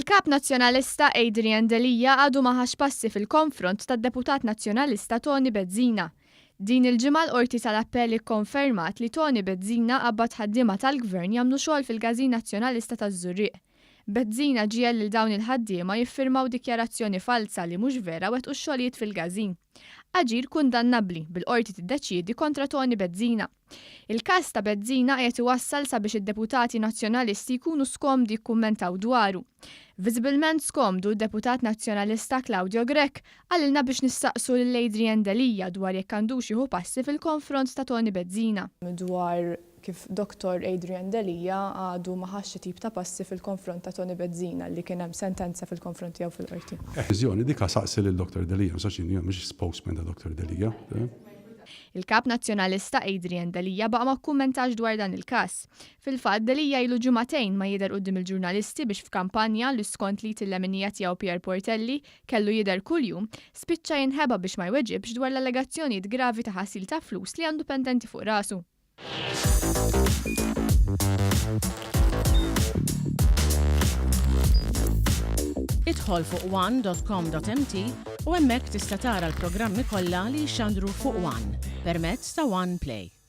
Il-Kap Nazzjonalista Adrian Delia għadu ma ħax passi fil-konfront tad-Deputat Nazzjonalista Toni Bezzina. Din il-ġimgħa l-Qorti tal-Appell ikkonfermat li Toni Bezzina qabbad ħaddiema tal-Gvern jagħmlu xogħol fil-Każin Nazzjonalista taż-Żurrieq. Bezzina ġiegħel lil dawn il-ħaddiema jiffirmaw dikjarazzjoni falza li mhux vera wettqu x-xogħlijiet fil-każin. Aġir kundannabbli, bil-Qorti tiddeċiedi kontra Toni Bezzina. Il-każ ta' Bezzina qiegħed iwassal sabiex id-deputati Nazzjonalisti jkunu skomdi jikkummentaw dwaru. Viżibilment skomdu, d-deputat Nazzjonalista Claudio Grech qalilna biex nistaqsu lil Adrian Delia dwar jekk għandux jieħu passi fil-konfront ta' Toni Bezzina. Dwar kif Dottor Adrian Delia għadu ma ħax xi tip ta' passi fil-konfront ta' Toni Bezzina li kien hemm sentenza fil-konfront tiegħu fil-Qorti. Deċiżjoni dik saqsi lil Dottor Delia, ma nistax jien mhux spokesman ta' Dottor Delia. Il-Kap Nazzjonalista Adrian Delia baqa' ma kkummentax dwar dan il-każ. Fil-fatt, Delia ilu ġimagħtejn ma jidher quddiem il-ġurnalisti biex f'kampanja li skont l-id il-leminija tiegħu Pierre Portelli kellu jidher kuljum, spiċċa jinħeba biex ma jweġibx dwar l-allegazzjonijiet gravi ta' ħasil ta' flus li għandu pendenti fuq rasu. Idħol fuq one.com.mt u hemmhekk tista' tara l-programmi kollha li jixxandru fuq One permezz ta' One Play.